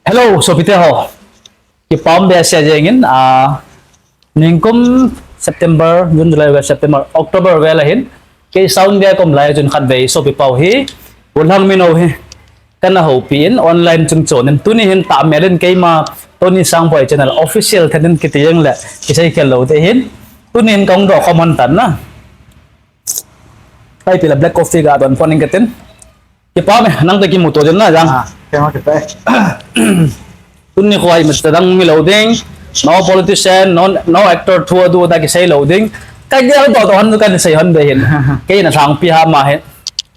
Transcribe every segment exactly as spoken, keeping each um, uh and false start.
Hello, sopite ho. Kipah um behseh jengin, ah, ningkum September, June, July, August, September, October vel ahin. Kei sound dia kom lai chun khatvei sopi pau hi. Golhang Mino hi. Kana houpi in online chung chon in. Tuni hin tahmel in keima Tony Sangboi channel official thenin kiti jeng le. Kisei khel lou te hin. Tuni hin kong doh khom hon tan na. Ai pila black coffee ga don pon in katin. Kipah me, nang te kimuto din na jang. Ah, kipah, kipah. Tuni khoi mista dang mi lou ding. No politician, no, no actor thu adu da kisei lou ding. Ka gel to to han kan sei han be hin. Kei na thang pi ha ma hin.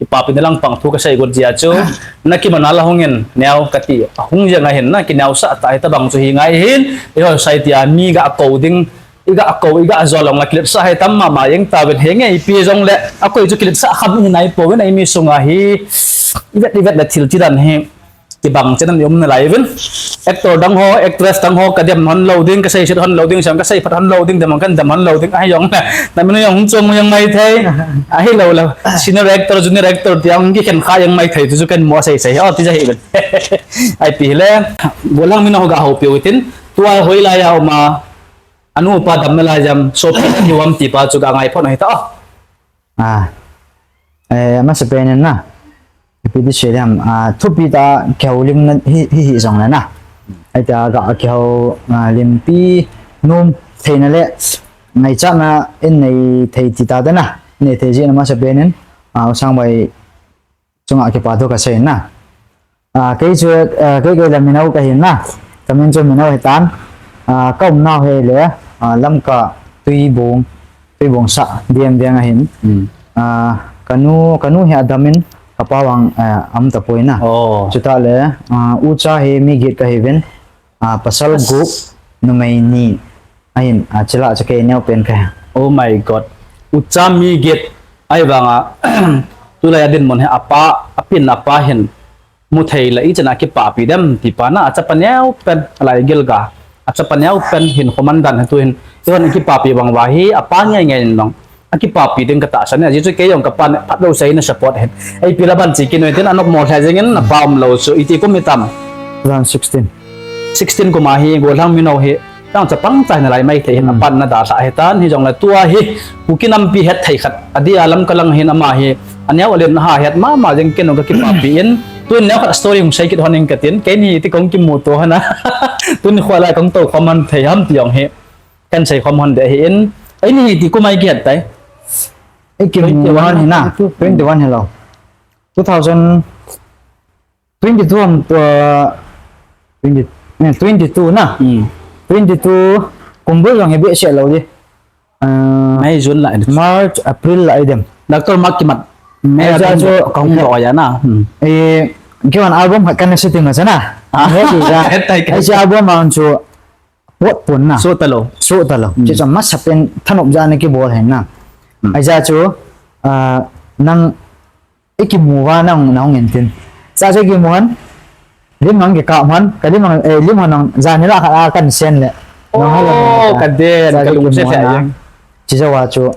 Kipapi na lang pang thu kasei got jia chu. Na kimana la hung in, neo kati. Hung jeng ahin na, kineo sa ta hi ta bang chu hi ngai hin. I hoi sai tia mi ga ko ding. Iga ko, iga jol long la kilip sa hai tam mama jeng ta ven he nge ipi jong le, akoi chu kilip sa kham hi nai po ven ai mi sunga hi, ivet, ivet le thil chi dan hi, kibang chen an um na lai ven. Actor dang ho, actress dang ho, ka dem hon lou ding, ka sei sit hon lou ding, sang ka sei phat hon lou ding, dem kan dem hon lou ding, ai jong le, na min jong hung chom jong mai thei, ai lou lou, senior actor, junior actor, tiang ki khen kha jong mai thei, tu chu kan mo sei sei, oh, ti ja hi ven. Ai pi le, Golhang Mino ga houpi u tin, tua hoi la ya ma, Anu pa dam na lai jam, sopi na hiwam ti pa chu ka ngai phot na hi ta. Ah. Eh, masa pen in na. Ipi ti sei diam, ah, thupi ta kihoulim na hi, hi, hi jong le na. Ai ta ga kihou, ah, limpi, nom, thei na le, ngaichat na, in nei thei ti ta te na. Nei thei ji na masa pen in, ah, Sangboi, chunga kipa thu kasei na. Ah, kei chu, ah, kei, kei la Mino kahi na. Ka min chu Mino hi tan. Ah, ka um nau hi le, ah, Lamka Tuibong, Tuibong sa, diam diam ahin. Hmm. Ah, ka nu, ka nu hi adam in, ka pa vang, ah, am ta poi na. Oh. Chuta le, ah, ucha hi mi get kahi ven. Ah, pasal gup, numei ni. Ahin, ah, chila cha kei neo pen ka. Oh my God. Ucha mi get. Ai vang a, tulai a dinmun hi apa, apin apa hin. Mu thei la i chana kipapi dem, ti pa na, achapa neo pen, alai gil ga. Achapa neo pen hin khoman dan hi tu hin. Ihon kipapi vang va hi, apa ngai ngai nong. Akipapi ding ka tahsan e, ajeh chu kei jong ka pan phat lou sei na support hen. Ei pi la ban chi kinoi tin anop mo lha jeng in na pa um lou chu iti kum hitam. Two thousand sixteen. Sixteen kum a hi Golhang Mino hi tang chapang chai na lai mai thei hin apan na da lha hi tan hi jong la tua hi Kuki nampi het thei khat. Adia lam ka lang hin ama hi aneo alen ha het mama jeng ken ka kipapi in tun neo khat story hung sei kit hon in ka tin keini ti kong kimu to hana. Tun khua lai kong to khom man thei ham ti jong hi. Kan sei khom hon de hi in. Ei ni hi ti kum ai kihet tai. Ei kimu hon hi na. Twenty one hi lo. Two thousand twenty two am, uh, twenty, eh, twenty two na. Hmm. Twenty two kum bul jong hi behseh lou di. Uh, May, June la. March, April la ai dem. Doctor Mark kimat. May la chu kong lo ya na. Hmm. Eh, kiwan album khat kan shooting ma sana. Ah. He di ja. Ai album ang chu Pot pon na. Sot talou. Sot talou. Hmm. Chuchu masa pen thanop ja na kibol hen na. Hmm. Ahi ja chu, ah, nang i kimu va nang nang ngen tin. Cha cha kimu han. Lim nang kikap han. Ka lim nang, eh, lim han nang ja ni la kha a kan sen le. Nang ha la. Oh, ka den, ka lungset lheh jeng. Chuchu va chu.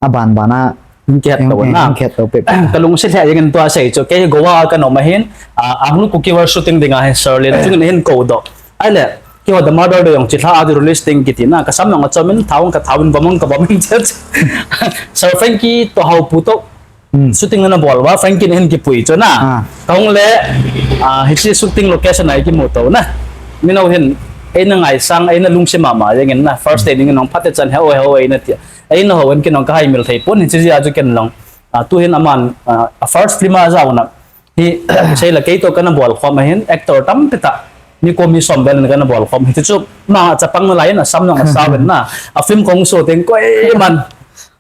Aban ban a. Hung kihet tou na. Hung kihet tou pep. Ka lungset lheh jeng in tua sei chu. Kei Goa ka nom ahin. Ah, Anglu Kuki War shooting ding ahin Sir Lin. Chung in hin ko doh. Ahile, keiho The Mother Day jong chilha a di release ding kiti na. Ka sam jong achom in, thao ka thao in, vom jong ka vom in chet. Sir Frankie to hao pu to. Hmm. Shooting na bol uva, Frankie in hin kipui chu na. Ah. Ka hung le, ah, hiche shooting location a i kimu tou na. Mino hin, eina ngaisang, eina lungset mama jeng in na. First day ding in jong phat te chan he oi he oi na ti. Eina hou in ken jong ka haimil thei pon, hiche jeh a chu ken jong. Ah, tu hin aman, ah, a first film a jao na. Hi, sei la kei to kana bol khom ahin, actor tampi tah. Nikum mi som vel in kana bol khom. Hichu, ma chapang na lai in, asam jong asao in na. A film kong so teng koiman.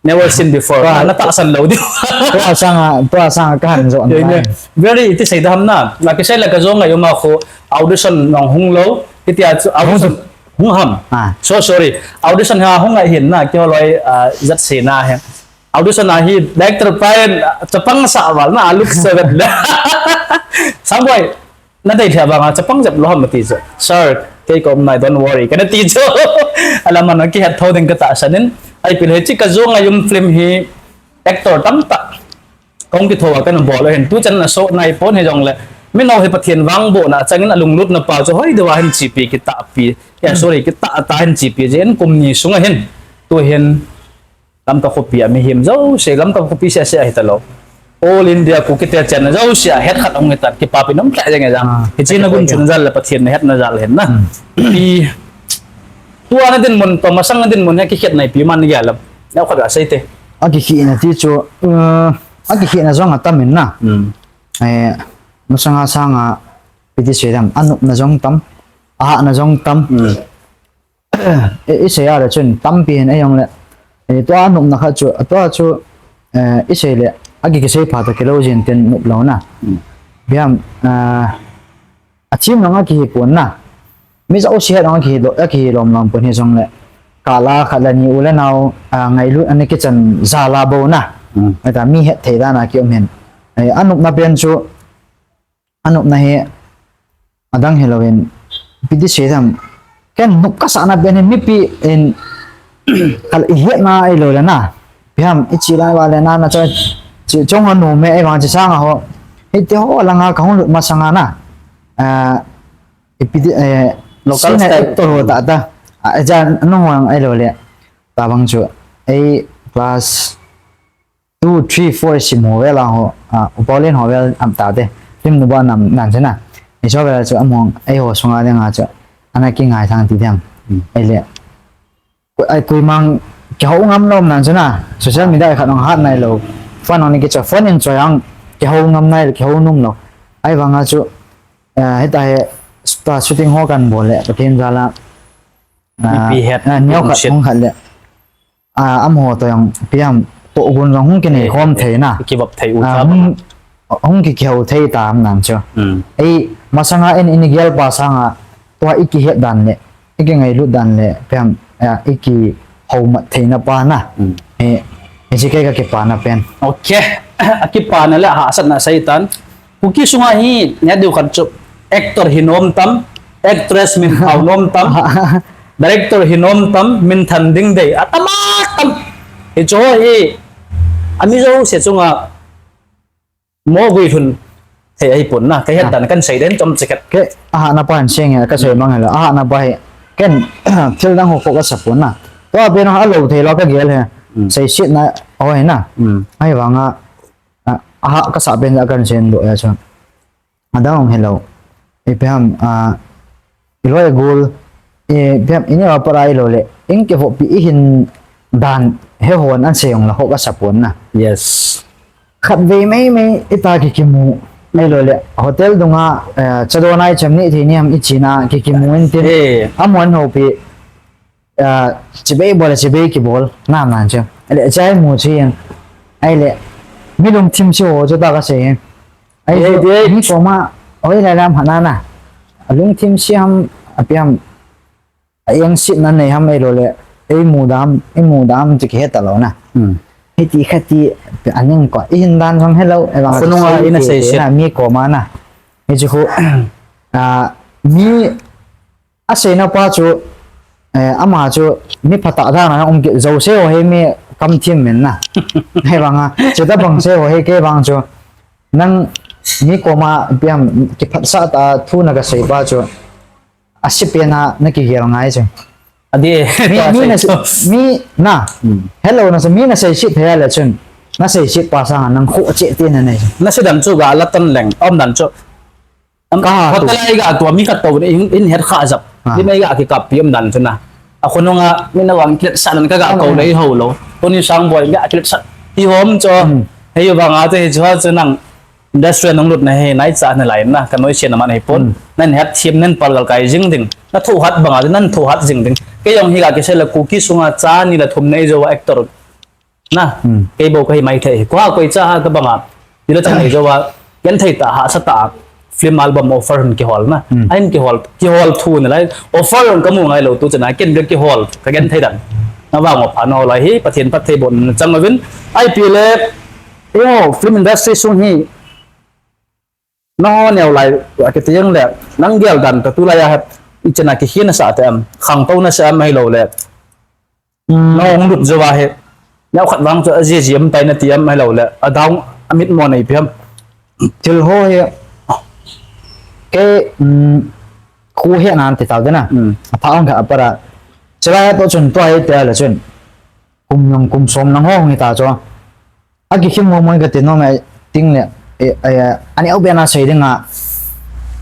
Never seen before. Tua, na, na tahsan lou diu. Tua sanga, tua sanga ka han jo na. Very, iti sei dam na. La kisei la ka jo ngai uma khu audition jong hung lou. Hitia chu audition hung ham. Ah. So sorry. Audition ha hung ngai hin na. Keiho loi, ah, jat se na he. Audition a hi director pa in chapang sa val na look seven le. Sangboi, na dei lheh vang a chapang jep lou ham ti chu. Sir, kei kom nai, don't worry. Kana ti chu. Alam a na kihet tho ding ka tahsan in. Ai pi le hiche ka jo ngai um film hi actor tamtah. Kong kitho a kana bol ahin. Tu chan na so nai pon hi jong le. Min nau hi Pathen vangbohna changin alunglutna pa chu hoi deuva hin chepi kitahpi. Eh, sorry, kitah tah hin chepi jeh in kum ni sunga hin. Tu hin Lamka khopi a mihem jouse, Lamka khopi seh seh ahi talou. All India Kuki te chenna jouse a het khat hung hitan, kipapi nom lheh jeng e jang. Ah, hiche na gun chun jal le Pathen na hetna jal hin na. Hmm. Pi, tua na dinmun, tua masang na dinmun hi kikhetna ipi man gel em. Neo khat ga sei te. Akikhehna ti chu, uh, akikhehna jong atam in na. Hmm. Eh, masanga sanga, ipi ti sei dam, anopna jong tam, ahahna jong tam. Hmm. I, isei a le chun tampi hin eijongle, eh, tua nopna khat chu, atua chu, eh, isei le, aki, kisei pha toh kilou jin tin nop lou na. Hmm. Biam, eh, athim jong akihi pon na. Mi jouse het jong akihi lo, akihi lom lom pon hijongle. Kala khat le ni u le nao, ah, ngailut ana kichan jal a bou na. Hmm. Ahita mi hetthei dan a kium hin. Eh, anopna pen chu, anopna hi adang hilouvin, ipi ti sei dam, ken nop kasahna pen hi mipi in kal ihetna ahilou le na, ipi ham ichi lai va le na, na choi, chi chong anom e, ahivang chi sanga ho, hiti ho langa kahung lut masanga na, ah, ipi ti, eh, local style actor ho tah tah, ah, aja nung vang ahilou le, tabang chu, ei class two, three, four sim ho vel a ho, ah, U Paolian ho vel am tate. Film nu ba nam nan chu na. Hiche vel chu among, eiho sunga dinga chu. Ana kingaithang ti ding. Hmm. Ahile. Ko-, ai koimang kihou ngam lom nan chu na. Social media khat jong hat nailou. Phone jong ni kicha, phone in choi ang kihou ngam nai, kihou nom lou. Ahivanga chu, eh, hita hi, ta shooting ho kan bol le, Pathen jal a. Ah, mipi het, ah, neo khat, hung khat le. Ah, amaho toh jong, ipi ham, tohgon jong hung kinei khom thei na. Kivop thei u cha bang. Hung, hung ki, kihou thei tam nan chu. Hmm. Ei, masanga in, in igel pa sanga, tua ikihet dan le, ikingailut dan le, ipi ham, ah, ikihoumat theina pa na. Hmm. Eh, hiche kei kakipana pen. Okay. Akipana le hahsatna seitan. Kuki sunga hi, neh diu khat chu, actor hi nom tam, actress min thao nom tam, director hi nom tam, min than ding dei, atam atam. Hichu hi, ami jouse chunga, mo gui lhun thei ahipon na, kahet dan kan sei den chom chikhat. Ke, ahahna pa hin seng e, kasei mang hela, ahahna pa hi, ken, thil dang ho kho kasa pon na. Tua pen alou thei lou kagel e, hmm, seisetna, ho hi na. Hmm. Ahivanga, ah, aha, kasah pen a kan sei doh e chu. Adang hilou. Ipi ham, ah, iloi gol, ipi ham, ineo a pat a ilou le, in kivoppi ihin dan, he hon an sei jong la ho kasa pon na. Yes. Khatvei mei mei, ita kikimu, ilou le, hotel dunga, eh, chadon a ichem ni thei ni ham ichena, kikimu in tin. Eh. Amon hopi, ah, chibai bol, chibai kibol, nam nan chu. Ahile, chai mu chu hin. Ahile, mi lungthim se ho chu ta kasei hin. Ahile, eh, eh, mi koma, oi la lam hana na. Alungthim se ham, api ham, a engsetna nei ham ahilou le, eimu dam, eimu dam chu kihe talou na. Hmm. Hiti khati, aning ko, ihin dan jong helou, evang khonunga ina sei se na, mi koma na. Hichu khu, ah, mi Aseina pa chu, eh, ama chu mi phatah dan a um kit, jouse ho hi mi kamthim min na. Hei vang a, chuti bang se ho hi kei vang chu, nang mi koma ipi ham kiphatsah tah a thu na kasei pa chu, ase pen a na kigel ngai chu. Adih, mi, mi na, mi na, hmm, helou na chu, mi na seiset thei a le chun, na seiset pa sang a nang khoh cheh ti na nei chu. Na se dan chu ga la tan leng, um dan chu. Am, ka ha hotel tu. Ai ga tua mi khat tou in, in het kha jap. Ah. Lim ai ga kikap pi um dan chu na. A khonung a, mi na vang kiletsah dan ka ga kou le ho lou. Tuni sang boi ga kiletsah. Hi hom chu. Hmm. Hei vang a te hi chu ha chu nang. Industry nang lut na he nai cha na lai na. Ka noi se na man hei pon. Hmm. Nan het thim nan pal gal kai jing ding. Na thu hat bang a nan thu hat jing ding. Kei jong hi ga kisei le Kuki sunga cha ni le thum nei jo actor. Na, hmm, kei bou kahi mai thei. Koi ha koi cha ha ka bang a. Ni la chang nei jo a, ken thei ta ha sa ta. Film album offer hun kihol na. Hmm. Ahin kihol, kihol thu na lai. Offer hun ka mu ngai lou tu chana, ken ka kihol, ka ken thei dan. Na vang offer na lai hi, Pathen phattheibohna chang uvin. Ipi le, oh, film industry sung hi. Nangho neo lai, a kiti jeng le, nang gel dan ta tulai a hat, i chana kikhel na sa te am, khangtou na sa am ahilou le. Hmm. Nangho hung lut jo va hi, neo khat vang chu a jiji am tai na ti am ahilou le, a dang a mit mo nei pi am. Thil ho hi, Kei, um, khu he nan ti tau dena. Hmm. A tha ang ka apara. Chila to chun to ai te la chun. Kum nung kum som nang ho ngi ta cho. A ki khim mo mo ka ti nom ai ting le. E, e, ani au be na sei dinga.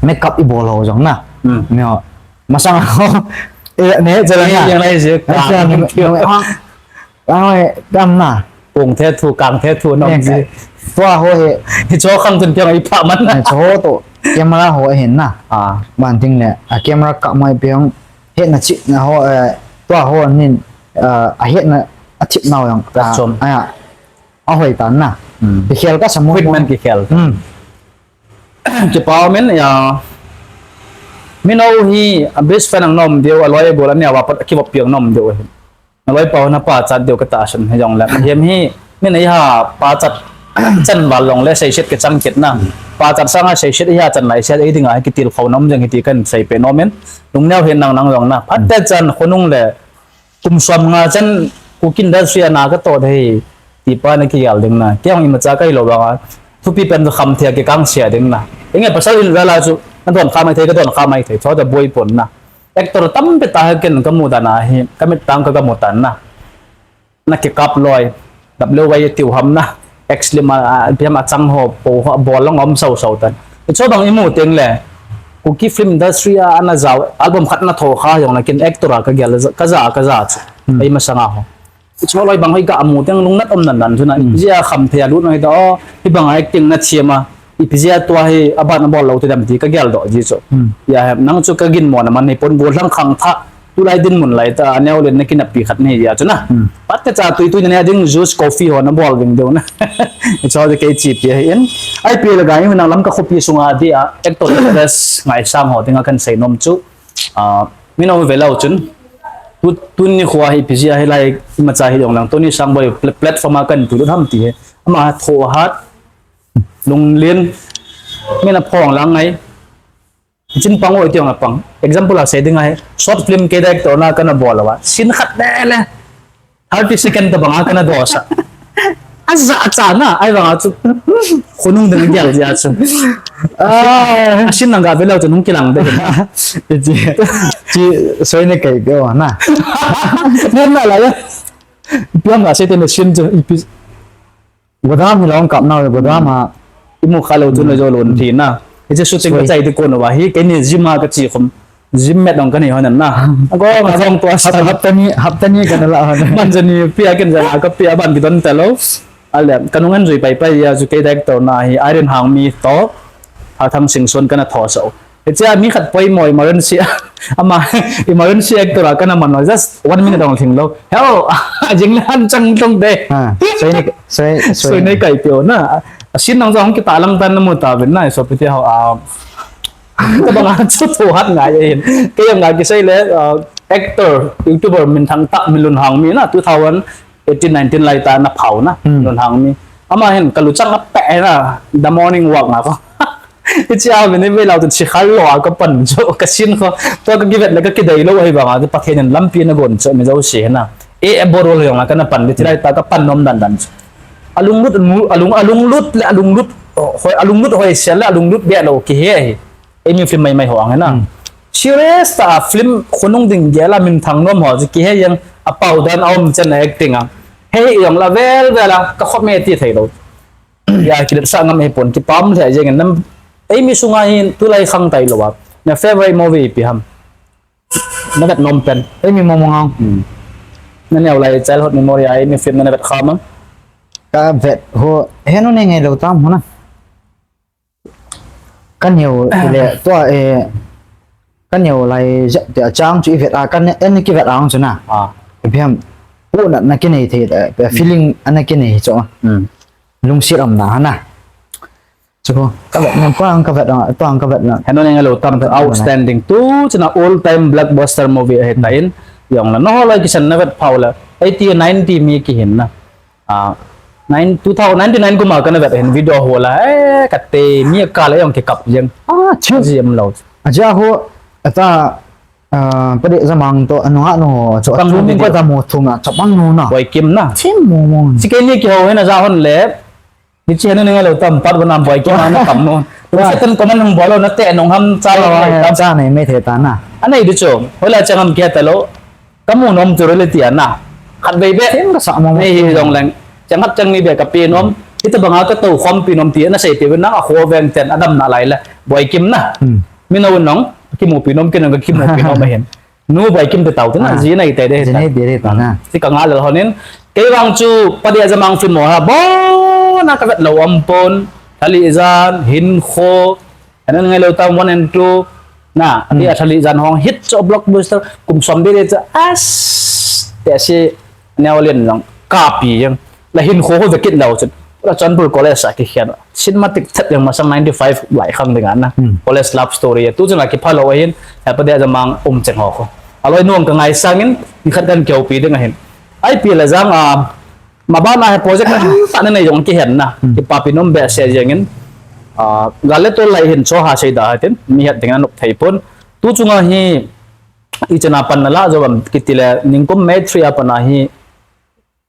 Makeup i bol ho jong na. Hmm. Neo. Masang ho. E, ne chala na. Yang lai je. Ai, ka, sa, ne, ne, ne, ha. Ai, kam na. Kong the thu, kang the thu, nom ji. Tua ho he. Hi cho khang tun piang i pha man na. Cho to. Camera ho hin na. A. Ban ting le. A camera ka mai piang. He na chi na ho, eh, tua ho nin, eh, a he na a thip nau yang. Ka chom. Aya. A hoi tan na. Hmm. Ki khel ka samu. Equipment ki khel. Hmm. Kipa men ya. Mino hi a best friend ang nom deu, a loi bol a nia wa pat ki vop piang nom deu. Na loi pau na pachat deu ka ta san he jong le. Hem hi, min ei ha pachat chan val long le sei set ka chang kit na. Pachat sanga sei set ei ha chan lai set ei dinga hi kitil khau nom jeng hi ti kan sei pe nom in. Lungneo hin nang nang jong na. Phat te chan khonung le kum som nga chan ku kin da suya na ka to dei. Ti pa na ki yal ding na. Ki hong ima cha kai lo ba nga. Thupi pen kham thia ki kang sia ding na. Inge pasal in vala chu na don kha mai thei ka don kha mai thei. Tho da boi pon na. Actor tampi tah ken ka mu dan ahi, ka mit tang ka, ka mu tan na. Na kikap loi, W Y tiu ham na, X lim a, a, piam a chang ho, po ho, bol long om sau sau tan. I cho bang i mu teng le, Kuki film industry a, ana zau, album khat na tho kha jong na kin actor a ka gel, ka ja, ka ja chu. Hmm. Ei masanga ho. I cho loi bang hoi ka amu teng lungnat om nan nan chu na, hmm, ipi jeh a kham thei a lut na hi ta, o, hi bang acting na thiam a, ipi jeh a tua hi aban abol lou te dam ti ka gel doh ji chu. Hmm. Ya he, nang chu ka ginmo na man hi pon, gollhang khangthah, tulai dinmun lai ta, aneo len na kinapi khat na hi ya chu na. Hmm. Pat ka cha tui tui na ne ding juice, coffee ho na bol ding deu na. I cho de kei chi pi hi in. I P L ga hi nang lam ka khopi sunga dia, actor actress ngai sang ho dinga kan sei nom chu. A, min ong ve lou chun. Tu, tuni khua hi ipi jeh a hi lai, ima cha hi jong lang. Tuni sang boi pl-, platform a kan puilut ham ti hi. Ama tho hat. Lunglen. Min a phong lang ngai. Chin pang oi ti ong a pang. Example a sei ding ahi. Short film kei director na kana bol a. Scene khat le le. Thirty second tabang a kana dosa. Aja cha na, ai bang a chu. Khonung ding gel ja chu. Ah, scene nang ga ve lou chu nung kilang de. Chi, chi, soi ne kai pe o na. Ne na la ya. Piang ga sei te ne scene chu ipi. Godam hi long kap na, godam ha. Imu kha lou chu na jo lon thi na. Hiche shooting ka chai ti kon uva hi, keini gym a ka chi khum. Gym met dong ka nei hon na. Ago, ma jong tua sa. Hap-, hapta ni, hapta ni ka na la hon. Man jani pia ken jala ka pia ban kidon ta lou. Ale, ka nung an jui pai pai ya ju kei director na hi, Irene Hangmi to, Thathang Singson kana tho so. Hiche a mi khat poimo emergency, ama emergency actor a kana man lou, just one minute dong thing lou. Hello, a jing le han chang tong de. Ha, soi ni, soi, soi. Soi nei kai pio na. A scene nang jong kita lang tan na mu ta vin na, so piti ho, a, Tabang a chu tho hat ngai ahin. Kei jong ngai kisei le, uh, actor, YouTuber minthang tah Minlun Hangmi na, two thousand eighteen nineteen lai ta na phau na, hmm, Minlun Hangmi. Ama hin ka luchang a pe na, The Morning Walk na ko. Hiche a min ve lou tu chi khal lou a ka pan chu, ka scene ko. Tua ka kivet le ka kidei lou ahi bang a, ka Pathen in lampi na gon chu mi jouse na. E, e bol lou jong a kana pan, hiche lai ta ka pan nom dan dan chu. Alunglut, alung, alunglut le alunglut, hoi, alunglut hoi sel le alunglut be lou kihe hi. Eimi film mai mai ho ang na. Hmm. Serious ta film khonung ding gel a minthang nom ho chu kihe jeng a pau dan a um chen a acting a. He he jong la vel vel a ka khop me ti thei lou. Ya kilet sa ngam he pon kipam le jeng nam. Eimi sunga hin tulai khang tai lou a. Na favorite movie ipi ham. Na vet nom pen. Eimi mo mo ngang. Hmm. Na neo lai childhood memory a eimi film na vet kha mang. Ka vet ho, he nu ne ngai lou tam ho na. Ka neo, ah, le, tua, eh, ka neo lai jep te a chang chu i vet a, ka ne, en ki vet ang chu na. Ah. Ipi ham, pu na, na kinei thei, eh, feeling ana kinei chu. Hmm. Lungset um na, na. Chu ko, ka vet na, tua ang ka vet na, tua ang ka vet na. He nu ne ngai lou tam, outstanding. Tu, chu na all time blockbuster movie ahi ta in. Jong la, na ho lai kisan na vet phau la. Eighty, ninety mi kihin na. Ah, nine, two thousand, ninety-nine kum a kana vet hin video ho la, eh, ka te mi ka la jong kikap jeng. Ah, chu. Ji em lou. Aja ho, ata, ah, pade jamang to, anu ha no, chu, pang tu no mi video. Ko ta mo thung a, chapang no na. Boy Kim na. Chim mo mo. Si ke ni ki ho hena ja hon le. Ni chi hena ni ngai lou tam, pat bona Boy Kim na kam no. Satan comment hung bol lou, nate nung ham cha lou, cha nei mai thei ta na. Anei di chu, hoilai chang ham kihe talou. Kamu nom chu reality a na. Khatvei beh. Sim kasa mo. Nei hi jong leng. Chang khat chang ni beh kape nom. Hitabanga katou khompi nom ti ana seipeh uvin nang a khoveng ten adam nalai le. Boikim na. Mino nong. Kimupi nom kinong kakimupi nom ahin. Nu Boikim te tau te na. Ji nei te de. Ji nei te de ta na. Ti kanga lel honin. Kei vang chu Padia Jamang film ho ha. Bona kavet lou aum pon. Thalijan, Hinkho. Anan ngai lou tam one and two. Na, ati a Thalijan hong hit cho blockbuster. Kum som beh le cha as. Te si neo len lang. Kapi jeng. La Hinkho ho vekit lou chun. La Chonburi College a kikhen. Cinematic that jeng masang ninety five lai khang ding ana. College love story. Tu chun a kipha lou ahin. Padia Jamang um cheng ho kho. Aloi nung kangaisang in. Nikhat kan kihoupi ding ahin. I P L a jang a. Mabana hi project tamtah nanei jong kihen na. Kipapi nom behseh jeng in. Gal le tol lai hin cho ha seida ha tin. Mi het ding anop thei pon. Tu chunga hi ichana pan nala jo bam kiti le ningkum May three a pana hi.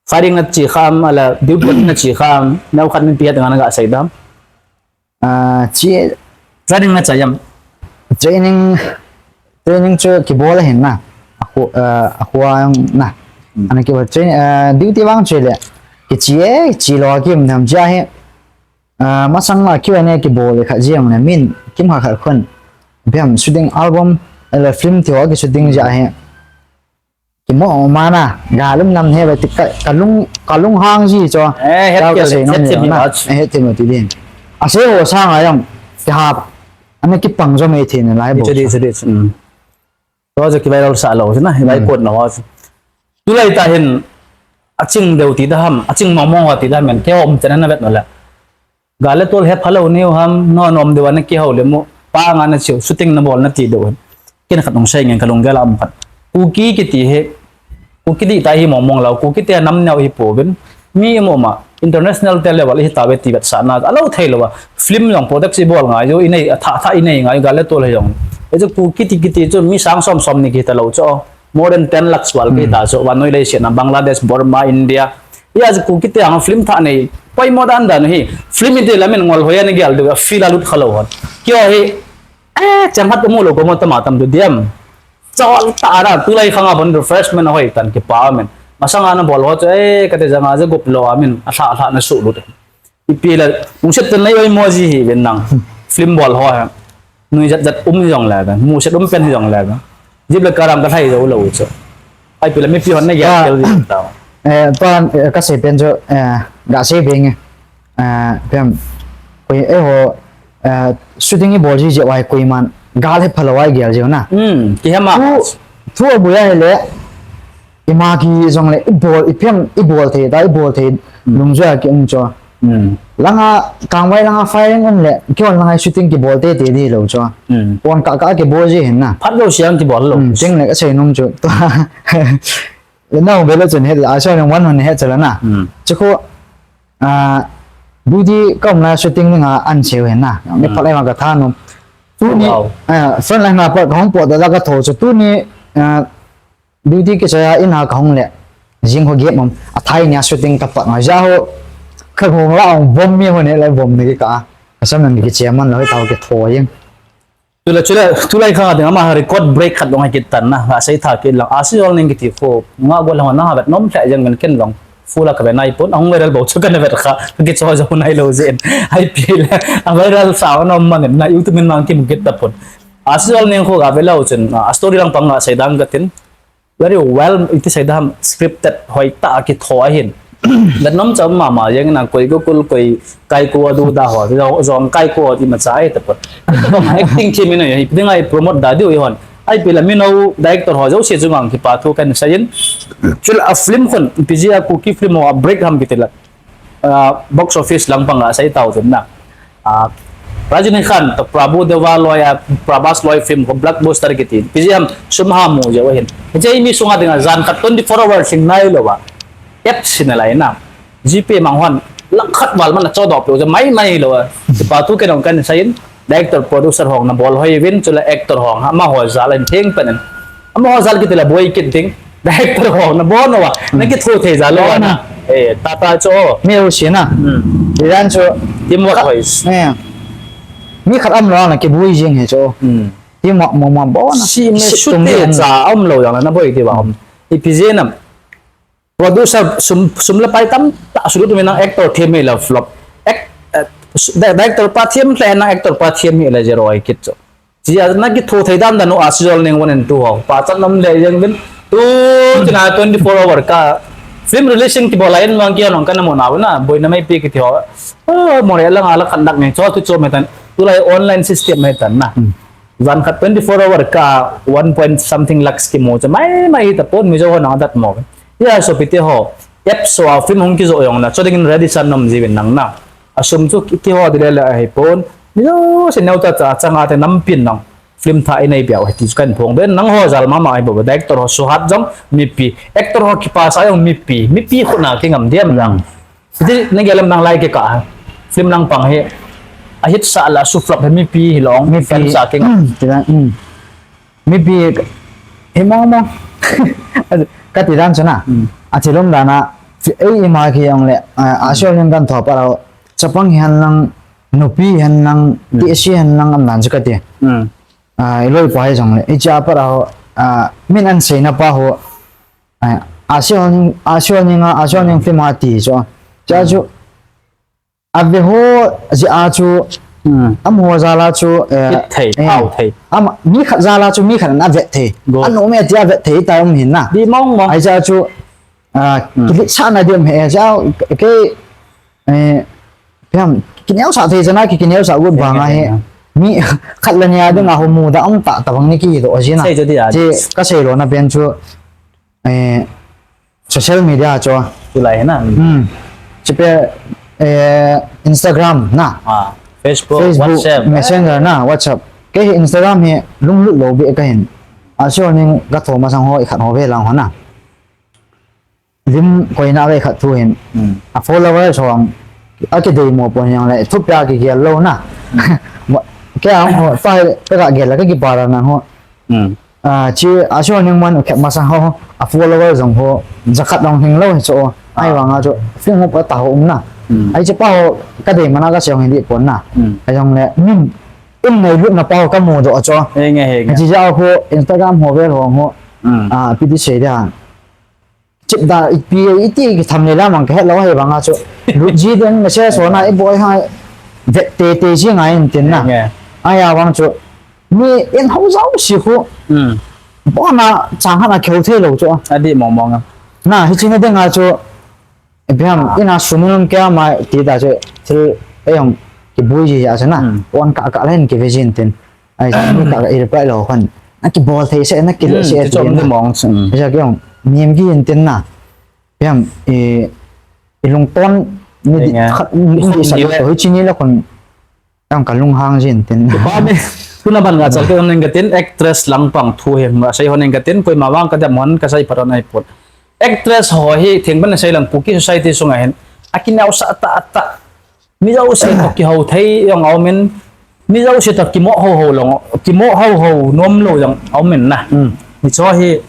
Firing nachi kham ala duty nachi kham. Neo khat min pi het ding ana ga seida. Ah, chi training na chayam. Training, training chu kibol ahin na. Aku, ah, aku ang na. Ana kibol training, ah, duty vang chu le. Kichi e, chi lo kim tham cha he. Ah, masang ma kiu ne kibol le kha jiang le min kim kha kha khun. Biam shooting album, ala film ti ho ki shooting ja he. Kimo mana, galum nam he ba ti ka, kalung, kalung hang ji cho. Eh, het kel, het thim na. Eh, het thim ti din. Ase ho sang ayam, ti ha. Ana kipang jo mai thei na lai bo. Chu di, chu di. To jo ki viral sa lou, na, hi lai kot na wa. Tulai ta hin, aching deu ti da ham, aching mong mong wa ti da ham, ke om chen na vet no la. Gal le tol he phalou niu ham, no nom deu ana kihou le mu, pa nga na chiu, shooting na bol na ti deu. Ken khat nung sei ngen kalung gel a um khat. Kuki kiti he, Kuki ti ta hi mong mong lou, Kuki te nam neo hi pouvin. Mi mo ma, international te level hi ta ve ti vet sa na, alou thei lou a. Film jong product si bol ngai jo, inei, a tha, tha inei ngai, gal le tol he jong. E jo Kuki ti kiti chu mi sang som som ni kita lou chu. More than ten lakhs val ke ta so, vannoi leiset na Bangladesh, Burma, India. Ia chu Kuki te ang film tha nei. Poimo dan dan hi. Film te lamin ngol hoi ani gel de feel a lut khalou hon. Kio hi. Eh, chang hat mu lou ko mo tama tam du diam. Chol ta ra tulai khanga bon refreshment hoi tan kipa men. Masanga na bol ho chu eh kate janga je gup lou amin. A tha tha na su lut. Ipi la, muset tan lai oi mo ji hi ven nang. Film bol ho ha. Nui jat jat um hi jong le ben. Muset um pen hi jong le ben. Jip le karam ka thai jo lo chu. Ai pi la mipi hon na ya kel ji ta. Eh, pan, eh, ka sei pen chu, eh, ga sei beng e. Eh, pem. Koi, eh, ho, eh, shooting i bol ji je wai koi man. Gal he phalo wai gel ji na. Hmm, ki hema. Thu, thu abuya he le. Ima ki jong le, i bol, i pem, i bol thei, ta i bol thei, lungjuia ki um cho. Langa, kangvai langa firing um le, ki hon langa shooting ki bol te te di lo cho. Pon ka ka ki bol ji hin na. Phat lo siang ki bol lo. Ting le ka sei num cho. Tua, na hung be lo chun he, a so nang wan hon he chala na. Chu ko, a, duty ka um la shooting ni nga an cheu hin na. Me phat lai ma ka tha num. Tu ni, a, front line ma pa ka hung po da ka tho cho. Tu ni, a, duty kichai a in a ka hung le. Jing ho gate mom. A thai nia shooting ka pat nga. Ja ho. Ka hung la hung bom mi ho ne la bom ne ki ka. Ka sam nan ki chairman lo ta ki tho jing. Chule, chule, tulai khang ding ama record break khat dong kit tan na. Nga sei tha ki lang. A si jol ning kiti kho. Nga gol hang na ha vet nom thla jeng men ken long. Full a ka ve nai pon. Ahung viral bo chu ka na vet kha. Ki cho jo nai lo jin. Ai pi le. A viral sa nom man na YouTube min mang ki mu kit ta pon. A si jol ning kho ga ve lo chun. A story lang pang nga sei dang ka tin. Very well, iti sei dam scripted hoi ta ki tho ahin. Vet nom cham mama jeng na koi ko kul koi kai ko du da ho, jo, jong kai ko di ma cha ai ta pot. Acting team ino hi, ding ai promote da diu i hon. Ai pi la mino director ho jo se jung ang ki pa thu kan sa yin. Chul a film khun, pi ji a Kuki film ho a break ham ki ti la. Ah, box office lang pang a sei tau tun na. Ah, Rajinikanth, to Prabhu Deva loi, ah, Prabhas loi film ko blockbuster kiti. Pi ji ham sum ha mu je wa hin. Hiche mi sunga dinga jan khat twenty four hours sing nai lo ba. App sina lai na. GPay mang hon. Lang khat val man cho do pe je mai mai lo. Ti pa tu ke nong kan sa yin. Director, producer hong na bol hoi vin, chule actor hong, amaho jal in theng pen in. Amaho jal kiti la boi kit ding. Director hong na bon wa, na ki thu thei jal lo na. Eh, tata cho. Mi u si na. Hmm. Iran cho. Teamwork hoi. Eh. Mi khat umlou a na kibui jing hi chu. Hmm. Hi ma, ma, ma, bo na. Si me Sit su tung te ding. Cha umlou jong na boi ti ba um. Ipi jeh ham. Producer sum, sum le pai tamtah sulut mi nang actor them hi la flop. Act, eh, su-, di-, director pa them le nang actor pa them hi la zero ahi kit chu. Chia na kitho thei dan dan u a Sijolneng one and two ho. Pa chan um le jeng bin. Tu tina twenty-four hour ka film releasing kibol a in mang kia nong kana mo na na. Boina meipi kiti ho. Oh, more lang ala khat nak ni. Cho tu cho me tan. Tulai online system me tan na. Hmm. Jan khat twenty-four hour ka one point something lakhs kimu chu mai mai tapon Mizo ho nang dat mo. Ya so pite ho. Apps so a film hung kijo jong na. Cho dingin ready san nom jivin nang na. Asum chu ki, kiho dile le ahi pon. Mizo se neu ta cha changa te nampin nang. Film tha inei piau hiti chu kan phong ben nang ho jal mama ahi bo. Director ho suhat jong mipi. Actor ho kipasa jong mipi. Mipi khuna kingam diam jang. Hmm. Hiti na gelam nang lai kikah. Film lang pang hi. A hit sa la su flop hi mipi hi long. Mipi. Fan sa king. Hmm, ti dan, hmm. Mipi hi mong mong. Ka ti dan chu na. Hmm. A thilum dan a. Fi-, ei ima ki jong le. A, a Hmm. Sijolneng kan tho pa lo. Chapang hi han lang. Nupi hi han lang. Hmm. Ti si han lang am dan chu ka ti. Hmm. A, i loi pa hi jong le. I cha pa lo. A, min an sei na pa ho. A, a Sijolneng, a Sijolneng a, a Sijolneng film a ti chu. Cha chu, a ve ho, ji a chu, Hmm. am ho jal a chu, eh, Hit thei, eh, au thei. Am, mi khat jal a chu, mi khat na vet thei. Good. An um e ti a vet thei ta um hin na. Di mong mong. Ai cha chu, a, Hmm. kilit sa na di um he, cha, ke, eh, piam, kineo sa thei cha na, ki, kineo sa good Eng, bang a eng, he. Eng. Mi khat le ni a ding a ho mu da um ta, ta bang ni ki do ji na. Sei chu di a. Chi, ka sei lo na pen chu, Eh, social media chu. Tulai na. Hmm. Chipe, eh, Instagram na. Ah, Facebook, Facebook, WhatsApp. Messenger na, WhatsApp. Kei hi Instagram hi lunglut lou beh ka hin. A Sijolneng ka tho masang ho i khat ho ve lang ho na. Lim koi na ve khat thu hin. Hmm. A follower song. A kidei mo pon jong le. Thupia kigel lou na. Hmm. Kei a ho, pa hi ka gel la ka kipara na ho. Hmm. A, chi, a Sijolneng man u kep masa ho, a follower jong ho, jakhat dong hing lou hi chu, ai Ah. vang a chu, film ho pa ta ho um na. Hmm. Ai chi pa ho, ka dei mana ka siang hi di pon na. Hmm. Ai jong le, min, in nei lut na pa ho ka mu do chu. He nge, he nge. Chi ja ho, Instagram ho vel ho ho. Hmm. A, pi di sei da. Chip da, ipi, iti ki tham le la mang ka het lou hi vang a chu. Lut ji den, message ho na, i boi ha, vet te te ji ngai in tin na. He nge. Ai a vang chu. Mi in ho jao si khu. Hmm. Bona chang hana kheu thei lou chu. Adi mong mong a. Na, hi chini ding a chu. Ipi ham, Ah. ina sum in um kei a mai ti ta chu. Thil ei hong kibui ji a chu na. Hmm. On ka ka len ki ve jin tin. Ai, mi ka ka i reply lou khan. Na kibol thei se, na kile Hmm, se ti chom tin di na. Mong. Hmm. Ai ja ki hong, mi em ki in tin na. Ipi ham, i, i lungton, ni di, Eng a. Khat, ni di sa Ni lo le. Hi chini la khun. Ang ka lunghang jin tin. Ba mi, tuna ban nga chal ke hon ning ka tin, actress lang pang thu hi, ma sei hon ning ka tin, koima vang ka dam hon ka sei phat hon ai put. Actress ho hi, thing ban sei lang Kuki society sunga hin. A kineo sa ta ta. Mi jouse to kiho thei jong a um in. Mi jouse to kimo ho ho long, kimo ho ho nom lou jong a um in na. Hmm. Mi cho hi,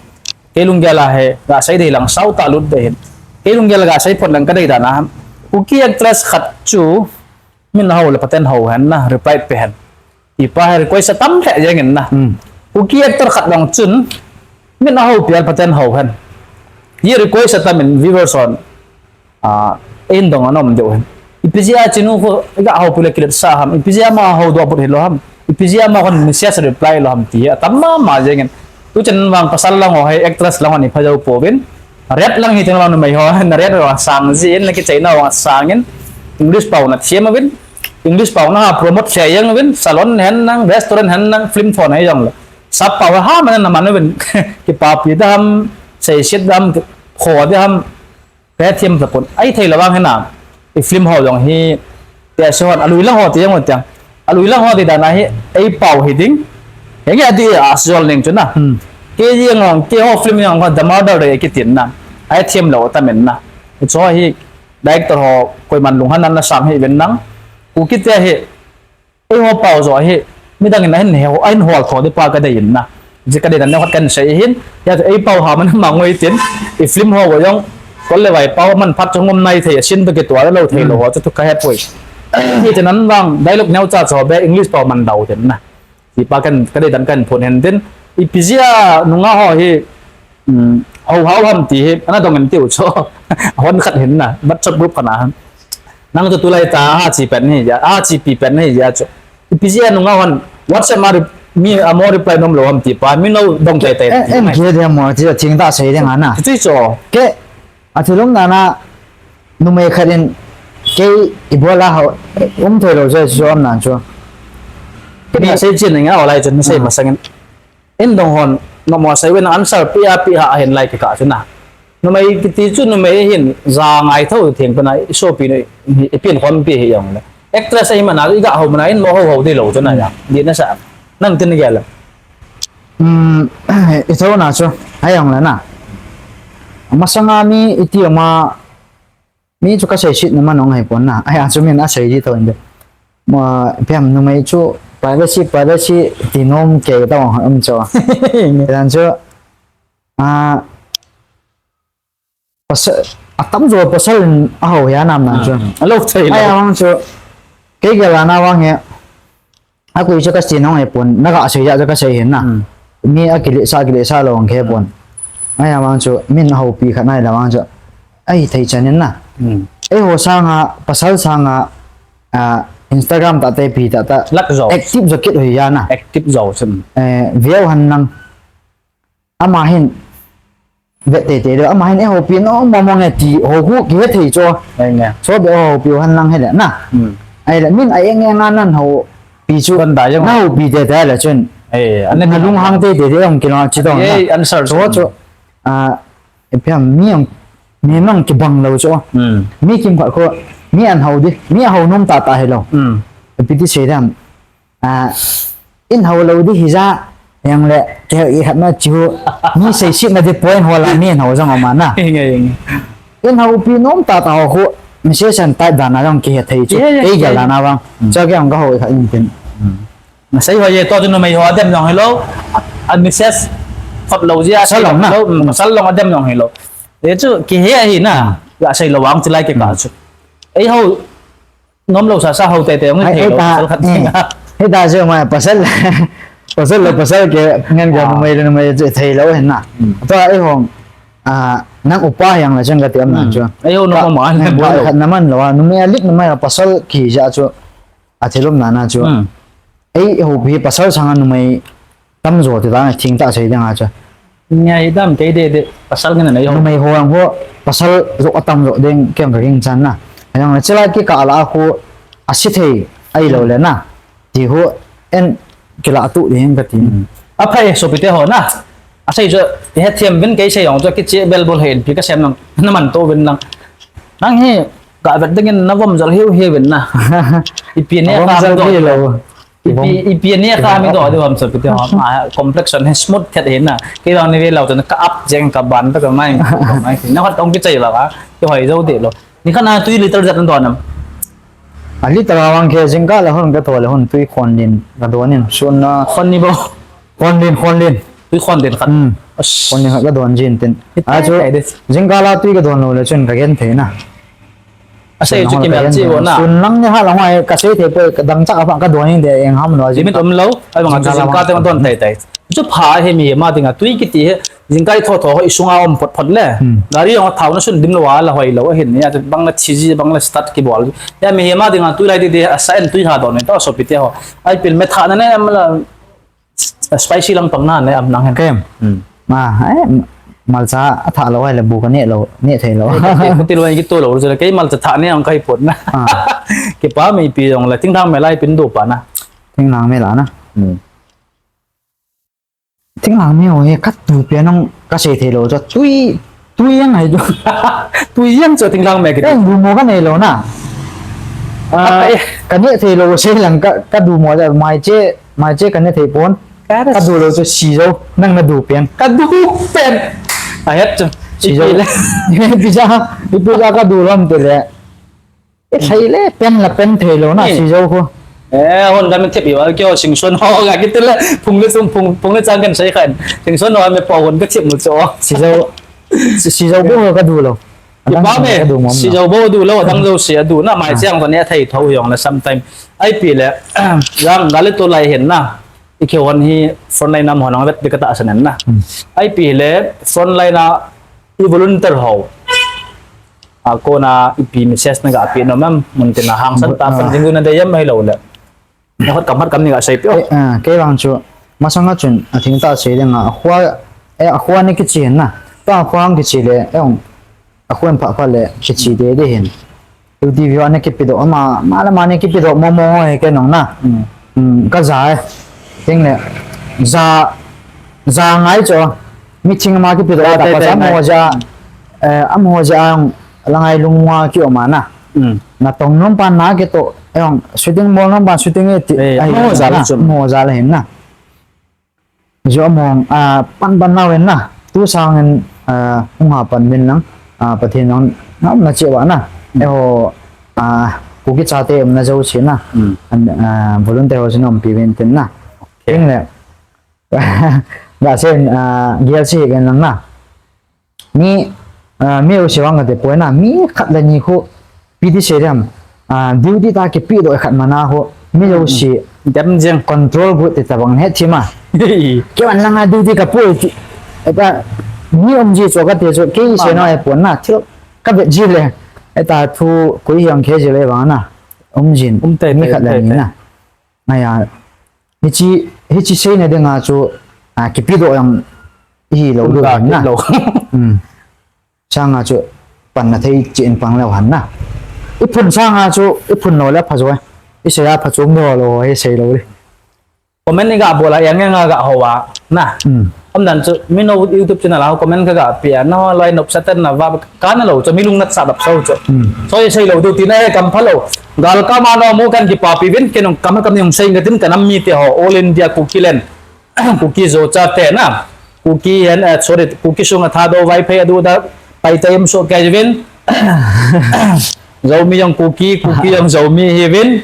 kei lunggel a hi, ga sei dei lang sao ta lut dei hin. Kei lunggel ga sei phot lang ka dei dan a. Kuki actress khat chu, Min aho le paten ho hen na, reply pe hen. Ti pa hi request atam lheh jeng in na. Hmm. Kuki actor khat dang chun, min aho pial paten ho hen. Hi request atam in viewers hon, ah, in dong anom deu hen. Ipi jeh a chinu khu, ga ho pu le kilet sa ham. Ipi jeh a ma ho do put hi lo ham. Ipi jeh a ma hon message reply lo ham ti hi atam mama jeng in. Tuchan vang pasal lang ho hi actress lang hon ipha jou pouvin. Ret lang hi teng lang numei ho, na ret ho sang jin, na kichaina ho sang in. English pau na thiam uvin. English pau na ha promote thei jeng uvin. Salon hen nang, restaurant hen nang, film thon hen jong le. Sap pau ha man na man uvin. Kipapi dam, seiset dam, kho dam. Ka thiam ta pon. Ai thei lo vang hena. I film ho jong hi, te se hon, alui lang ho te jong ho te. Alui lang ho te dan a hi, ei pau hi ding. Henge ati a Sijolneng chu na. Hmm. Kei jong, kei ho film jong ho The Murder Day kitin na. Ai thiam lo ta men na. Cho hi, director ho, koiman lunghan an na sang hi ven nang. Kuki te hi, Eiho pau jo hi, midang in ahin he, ahin hol tho di pa ka dei in na. Ji ka dei dan ne hot kan sei hin, ya tu ei pau ha man ma ngoi tin, i film ho jong, kol le vai pau man phat jong um nai thei, sin to ki tua lo thei lo ho, chu tu ka he poi. Hiche nan vang dialogue neocha chu be English pao man dau tin na. Ti pa kan ka dei dan kan phun hen tin. Ipi jeh a nungah ho hi, um, hou hau ham ti hi, ana dong in tiu chu. Hon khat hin na, WhatsApp group khat na. Nang chu tulai ta, a chi pen hi, a chi pi pen hi, a chu. Ipi jeh a nungah hon, WhatsApp ma re-, mi amo reply nom lou ham ti pa, mi no dong tai tai. Eh, ti em mai. Kei dia mo, ti thing ta sei ding ana. Ti chu. Ke, Athilum nana, numei khat in kei ibola hou, um thei lou jeh chu um nan chu. Kei na sei chin nga olai chun sei masang in. In dong hon, no mo sei wen answer pi a pi ha hin lai kikah chu na. Numei kiti chu numei hin ja ngai tho theng pa na i sopi no i pin khom pi hi jong le. Actress ahi mana i ga hou mana in mo hou hou di lou chu na ya. Di na sa. Nang tin gel. Um, i tho na chu, a jong le na. Masanga mi iti ama, mi chu ka sei sit na man ong hai pon na. Ai, a chu min a sei di tho in de. Ma, piam numei chu, privacy, privacy, ti nom kei ta ong um chu. Dan chu, a, Pasal, atam jo pasal in ahou hi anam nan chu. A lou thei lou. Ai, awang chu, kei gel ana vang hi, akui chu ka sei nong e pon, na ka sei ja chu ka sei hin na. Mi akile sa, kile sa lou ang khe pon. Ai, awang chu, min ahoupi khat nai la vang chu. Ai, thei chan in na. Ei ho sanga, pasal sanga, a, Instagram ta te pi ta ta. Lak jo. Active jo kit ho hi ana. Active jo chun. Eh, view han nang. Ama hin, vet tei tei deu, ama hin e houpi nom mong mong e ti, hou khu kihe thei chu. Ai nge. Chu be houpi u han lang he le, na. Ai le, min a eng eng a nan houpi chu. Kon da jong. Na houpi tei tei le chun. Eh, ana na lung hang tei tei deu, ong kilong chi dong na. Eh, answer chu. Chu chu, a, e piam mi ong, mi nong kibang lou chu. Mi kim khat khu, mi an hou di, mi a hou nom ta ta he lou. Ipi ti sei dam. A, in hou lou di hi ja, yang le, kei i khat na chu, mi sei sit na di point ho la mi in hou jong ama na. Nge, nge. In houpi nom ta ta ho khu, message an type dan a jong kihe thei chu, ei gel dan a vang. Chu kei ang ka hou i khat in tin. Na sei ho ye to chu numei ho adem jong hi lou, a message khop lou jia, pasal long na. Lou, pasal long adem jong hi lou. Ye chu kihe ahi na, ya sei lou vang chu lai kei ka chu. Ei hou, Nom lou sa sa hou tei tei, hung thei lou, pasal khat thei. Hei ta chu ma pasal, pasal lou pasal kei, ngen kei numei le numei chu thei lou hin na. Tua ei hung, a, nang upa hiang la chun ka ti am na chu. Ei hung nom ma, nang khat na man lou a, numei a lik numei a pasal ki ja chu, athilum nana chu. Ei houpi pasal sanga numei tam jo ti dan thing ta sei ding a chu. Ngai dam kei de de pasal ngen nei ho. Numei ho ang ho pasal jo atam jo ding kei ka ging chan na. Ayang na chila kikah la khu a si thei ai lou le na. Ti ho en kila tu ding ka ti. A phai sopi te ho na. A sei jo he thiam vin kei sei jong chu kiche bel bol hen pi ka sem nang. Na man to vin nang. Nang hi ka vet ding in na vom jal hiu hiu vin na. Ipi ne ka jal do. Ipi, ipi ni kha mi do de ham sa pite ham. A, complexion he smooth thet he na. Kei bang ni ve lau tan ka ap jeng ka ban ta ka mai. Ka mai. Na hot ong ki chai ba ka. Ki hoi jo de lou. Ni kha na tui liter jat don nam. A liter awang kei jingkah le hon ka tho le hon tui khon din ka don in. Sun na. Khon ni bo. Khon din, khon din. Tui khon din khat. Khon din khat ka don jin tin. A chu jingkah la tui ka don lou le chun ka gen thei na. A sei chu kimel chi vo na. Sun lang ni ha lang ai ka sei thei poi ka dang chak a pha ka don in de eng ham lo. Limit um lou, ai bang chu jingkah te don thei thei. Chu pha he mi ma dinga tui kiti he jingkah tho tho hoi sunga um phot phot le. Gari jong thau na sun dim lou a la hoi lou a hin ya bang la chi ji bang la start ki bol. Ya mi he ma dinga tui lai di de a sa en tui ha don ni to sopi te ho. Ai pil me tha na ne am la Spicy lang pang na ne am nang hen. Kem. Ma, ai, malcha a tha lou ai le bu ka ne lou, ne thei lou. Khuti lou ki to lou, kei malcha tha ne ang kai pot na. Kipa mi pi jong le, thinglhang me lai pin do pa na. Thinglhang me la na. Thinglhang me ho he ka tu pe nang ka sei thei lou cho. Tui Tui jeng hai chu. Tui jeng chu thinglhang me kiti. Eng bu mo ka nei lou na. A, ka ne thei lou sei lang ka, ka du mo da mai che, mai che ka ne thei pon. Ka du lou chu si jo, nang na du pen. Ka du pen. A het chu. Si jo. Ipi ja, ipi ja ka du lom te le. I thei le, pen la pen thei lou na, si jo khu. Eh, hon ka min thep i wa, kyo sing son ho ga kiti le, phung le sum, phung, phung le chang kan sei khan. Sing son ho me po hon ka thep mu cho. Si jo, si, si jo bu ho ka du lou. Adang kipa me, ka du mom si lo. Jou bou du lou, adang jou si adu na, mai ah, chang to ne thei tho jong le sometime. Ipi le, jang gal le to lai hin na. I kihon hi frontline nam hon ang vet pi ka tahsan na. Hmm. Ipi le, frontline a i volunteer ho. A kona ipi message na ga pi nom em, mun tin a hangsan ta pan jing na de yam mai lo le. Na hot kam hat kam ni ga sei pi o. Eh, ah, kei vang chu, masang a chun, a thing ta sei le nga, a khua, eh, a khua ni kichi na. Ta a khua ang kichi le, eh, ong, a khua pha pha le, kichi de de hin. U T V ana kipi doh, ama, ma la ma ni kipi doh, mo mo he ke nong na. Hmm. Hmm, ka ja e. Ting le, ja, ja ngai cho. Meeting ma kipi doh, ah, ta te, pa te, ja mo ngai. Ja, eh, am ho ja ang, la ngai lung ma ki o ma na. Hmm. Na tong nom pa na ke to, eh, ong, shooting mall nom pa shooting e ti, eh, ai, mo ja na, lo chun. Mo ja la hin na. Ju among, ah, pan pan nau en na. Tu sang en, ah, hung ha pan min lang, ah, Pathen nang, na um na che wa na. Hmm. Eh, ho, ah, Kuki chate um na jo che na. Hmm. An, ah, volunteer ho che na um pi ven tin na. Okay. Ting le. Ga sen, ah, gel che ven lang na. Mi, ah, mi u siwang ka te poi na, mi khat le ni khu, pi ti sei diam, ah, duty ta kipi doh khat mana khu, mi lo si, dem jeng control gu ti ta bang he thi ma. Ke man langa duty ka poi ti, ta, mi um ji cho ka te cho, ke se no e pon na, thil ka vet ji le, e ta thu, kui hiang khe ji le bang na, um jin, um tai, mi tai, khat le tai, ni tai. Na. Aya, hichi, hichi sei na dinga chu, ah, kipi doh yang, hi lo, um lo ta, na. Lo. Hmm. Sanga chu pan na thei chi in pang leu han na. I phun sanga chu, i phun lo le pha jo. I sei a pha chung lo lo, i sei lo le. Comment i ga bol a, yang yang a ga ho a, na. Hmm. Om dan chu, mi no YouTube channel a comment ka ga pi a, na ho lai nop satan na va, ka na lo chu, mi lung nat sa dap so chu. Hmm. So i sei lo du ti na he kam pha lo. Gal ka ma no mo kan kipa pi vin, ke nong kam kam ni hung sei nga tin ka nam mi te ho, All India Kuki Land. Kuki Zo chate na. Kuki hen, eh, sorry, Kuki sunga Thadou Vaiphei adu da Paite um so kai vin. Zomi jong Kuki, Kuki jong Zomi hi vin.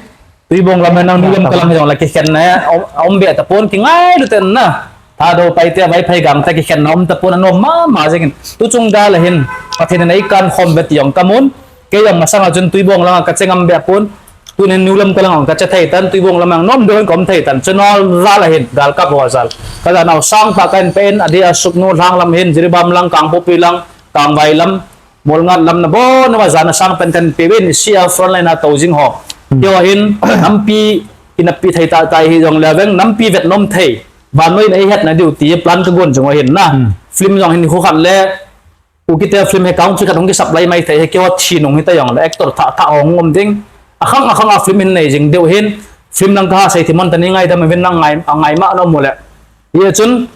Tuibong lam hen nang nulam kalang jong la kikhen na. Om, om be ta pon ki ngai lu ten na. Thadou Paite Vaiphei gangte kikhen na um ta pon anom mama jengin. Tu chung da la hin. Pathen in ei kan khom be ti jong ka mun. Kei jong masang a chun Tuibong langa ka che ngam be pon. Tunin nulam kalang ang ka che thei tan, Tuibong lam ang nom deu in ka um thei tan. Chun ol jal a hin, gal kap ho jal. Ka jan au sang ta kan pen, adi a suk nu lang lam hin, Jiribam lang, Kangpokpi lang, Kangvai lam, Molngat lam na bon, na jan a sang pen kan pe vin, si a frontline a to jing ho. Hmm. Kei ho hin, nampi, i napi thei ta, ta hi jong le veng, nampi vet nom thei. Vannoi in ei het na diu ti, plan ka gon jong ho hin na. Hmm. Film jong hin khu khat le, Kuki te film he country khat hung ki supply mai thei he kei ho thi nung hita jong le actor thah thah hung um ding. Akhang akhang a film in nei jing deu hin film lang ka ha sei thi mon ta ni ngai dam vin nang ngai, a ngai ma no mu le. Ye chun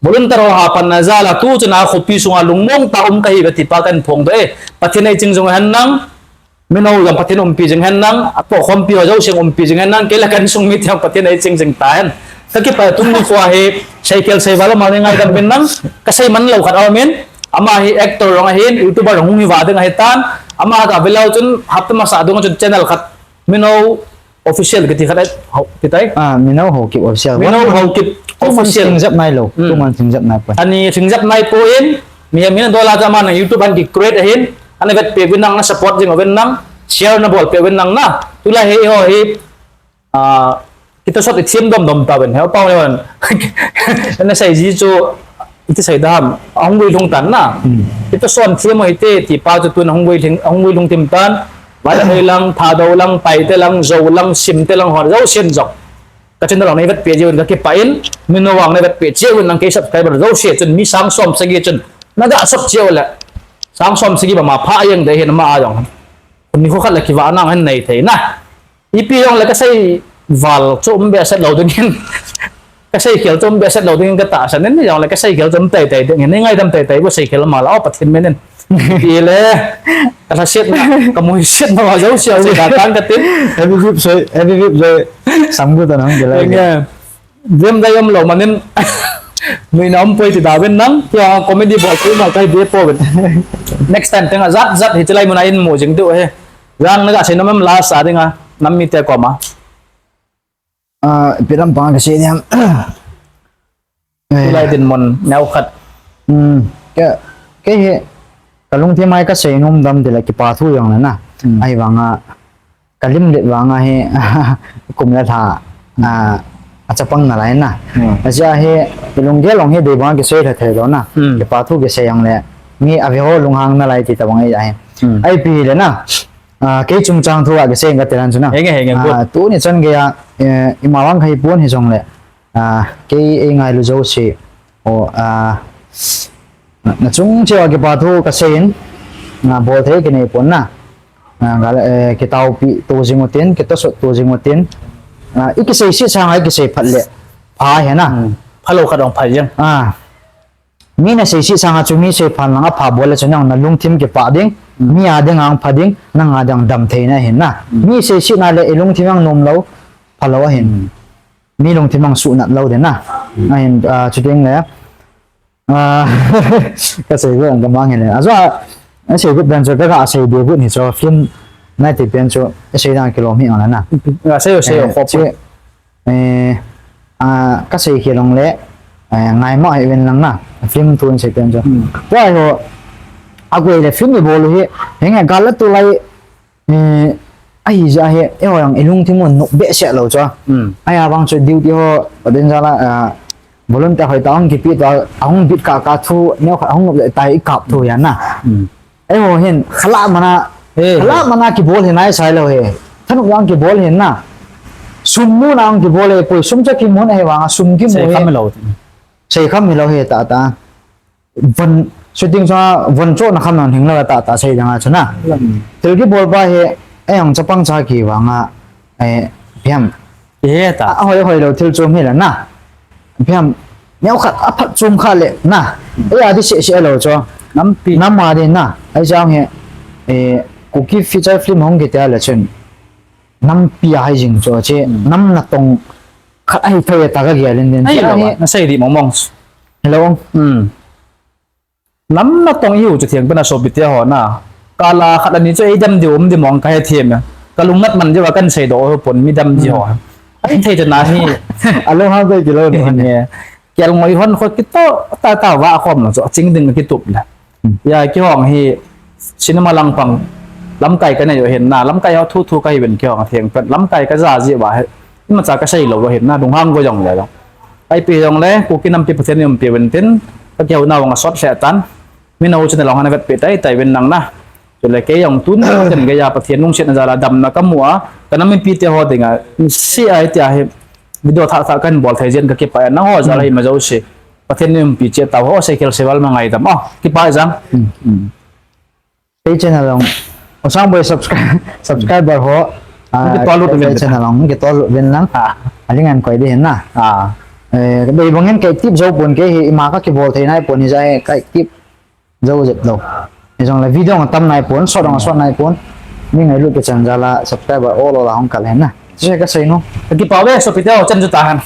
volunteer ho ha pan na jal a tu chun a khopi sunga lungmong ta um ka hi ve ti pa kan phong do e. Pathen ei ching jong hen nang. Mino jong Pathen umpi jing hen nang, atoh khompi ho jouse umpi jing hen nang, kei le ka insung mite jong Pathen eiching jing ta hen. Ka kipah e tuni nikho hi, seikhel seival ama nei ngaidam uvin nang, ka sei man lou khat aum in, ama hi actor jong ahin, YouTuber jong hung hi va ding ahi tan, ama ka ve lou chun, hapta masa dung chun channel khat, Mino Official kiti khat, ho, kiti tai? Ah, Mino Haokip Official. Mino Haokip Official. Thing jep nai lou, hmm, tuman thing jep nai poi. Ani thing jep nai poi in, mi, mi na dola jama na YouTube an ki create ahin, Ana vetpeh uvin nang, na support jing uvin nang, share na bolpeh uvin nang na. Tulai hi, ho hi, ah, kita sot i thiam domdom tauvin, he, pau le wan. Na sei ji chu, iti sei dam, ahung guilhung tan na. Hmm. Kita son thiam u hite, ti pa chu tun ahung guilhung, ahung guilhung thim tan. Vaiphei lang, Thadou lang, Paite lang, Zou lang, Simte lang, hon, Zou Sim jong. Ka channel lang nei vetpeh jeh uvin ka kipah in, Mino vang nei vetpeh jeh uvin nang kei subscriber jouse chun mi sang som sagi chun na ga sop jeh u le. Sang som sagi bama pha a jeng dei hin ama a jong. Nikho khat le kivah nang hin nei thei na. Ipi jong le ka sei val chu um behseh lou ding hin. Ka seikhel chu um behseh lou ding hin ka tahsan in jong le ka seikhel chu um teitei ding hin. Nei ngaidam teitei vo seikhel ma la o Pathen min in. Ti le, ka lhasetna, ka muisetna va jouse, jouse ka tang ka tin. Heavy vip soi, heavy vip soi. Sam gu ta nang ke lai. Enge. Vim dai um lou manin. Nuina um poi ti da ven nang. Tia comedy bol poi ma kai be po ven. Next time tenga jat jat hi chilai muna in mu jing diu he. Jang na ga sei nom em last a dinga. Nam mite koma. Ah, ipi lam pang ka sei diam. Eh. Tulai dinmun neo khat. Hmm, ke, ke hi, Kalungthim a hi kasei nom dam tile kipa thu jong le na. Hmm. Ahivanga kalim let vanga hi kum le lha, hmm, a, achapang nalai na. Hmm. Ajeh a hi ilunggel jong hi dei banga kisei lha thei lou na. Hmm. Kipa thu kisei jong le mi ave ho lunghang nalai ti tabang ahi. Hmm. Ipi le na. A, kei chungchang thu a kisei kati lhon chu na. Henge, henge, good. A, tuni chan geiya, eh, ima vang kahi pon hijong le. A, kei eingailu jouse. O, a, na, nachung cheh a kipa thu kasei in. Na, bol thei kinei pon na. A, gal, eh, kitaopi to jing utin, kitosot to jing utin. A, ikisei sih sanga ikisei phat le. Pha ahi na. Hmm. Phalou khat jong pha jeng. A. Mi nasei sih sanga chu mi seiphat lang apha bol le chu nang nalungthim kipah ding, hmm, mi a ding ang pha ding, nang a ding dam theina ahi na. Hmm. Mi sei sih na le ilungthim ang nom lou, phalou ahin. Hmm. Mi lungthim ang sunat lou ding na. Hmm. Ahin, a, chuteng le, a, kasei got ang kamang hin le. Ajo a, asei got dan chu kaga sei de got hi chu film nai ti pen chu, asei dan kilom hi ang la na. Asei o, sei o, eh, khop. Eh, a, kasei khel jongle, eh, ngaimo ahi uvin lang na, film thu in sei pen chu. Hmm. Tua hi ho, agoi le film ibol u hi, henge gal a tulai, eh, ahi jeh a hi, eiho jong ilungthim u nop behseh lou chu. Hmm. Ahivang chu duty ho, paden jala, a, volunteer hoi ta hung kipe ta, ahung bit kaka thu, neo khat ahung nop le tai ikap thu ahi na. Hmm. Eiho hin, khalah mana, eh, khalah mana kibol hin ahi sai lou hi. Thanop jong kibol hin na. Sum mu na jong kibol hi, poi sum cha kimu na hi vang, sum kimu hi. Sei kham lou. Sei kham lou hi tata. Von, shooting cha von cho na kham na hing lou tata sei dang a chu na. Hmm. Thil kibol pa hi, ei jong chapang cha ki vang a, eh, phiam. Ihet a. A, ahoi, hoi lou thil chom hi la na. Phiam, neo khat, aphat chom kha le na. Ei a di seh seh lou chu. Nampi. Nam a di na. Ei jong hi, eh, Kuki feature film hung kiti a le chun. Nampi a hai jing chu che. Hmm. Nam natong khat ahi thei ta kagel in den. Ai, chu lou hi. Nasei di mong mong. Hello. Hmm. Nam natong ihiu chu thiang pen a sopite ho na. Kala khat ani chu eidam diu um di mong kahe thiam e. Kalung nat man diu a kahin seidoh u pon mi dam ji ho. Hmm. Ahi thei chu na hi. Alung hang kei kilou nu han e. Kelngoi hon kho kito tata va khom na chu ching ding kitup le. Hmm. Ya kihong hi cinema lang pang lamkai kanei u hin na. Lamkai ho thu thu kahi uvin kihong thiang pen. Lamkai kaja ji uva hi. Imacha kasei lou u hin na. Lunghang go jong le jong. Ipi jong le, Kuki nampi Pathen in umpi uvin tin, kakihou nau vang asot lheh tan. Min a hu chun along hana vetpi tai tai uvin nang na. Chule kei jong tun, ten geiya Pathen lungsetna jal a damna kamu a, kanam mipi te ho dinga, si a hitia hi, video thah thah kahin bol thei jeh in kakipah e, nangho jal a ima jouse. Pathen in umpi cheh tau ho, seikhel seival ma ngaidam. Oh, kipah e jang. Hmm, hmm. Kei channel jong, Osang Boy subscribe, subscriber ho, ah, kei channel jong, kei tol uvin lang. Ah. Aling an koi di hin na. Ah. Eh, kei bang in kei tip jou pon kei hi, ima kakibol thei nai pon hi jeh a kei tip jou jep lou. Hijong le video nga tam nai pon, sot nga sot nai pon. Mi ngailut kei chan jal a subscriber ol ol a hung kal hin na. Chu kasei nom. Kakipah uve, sopite ho, chan chu tahen.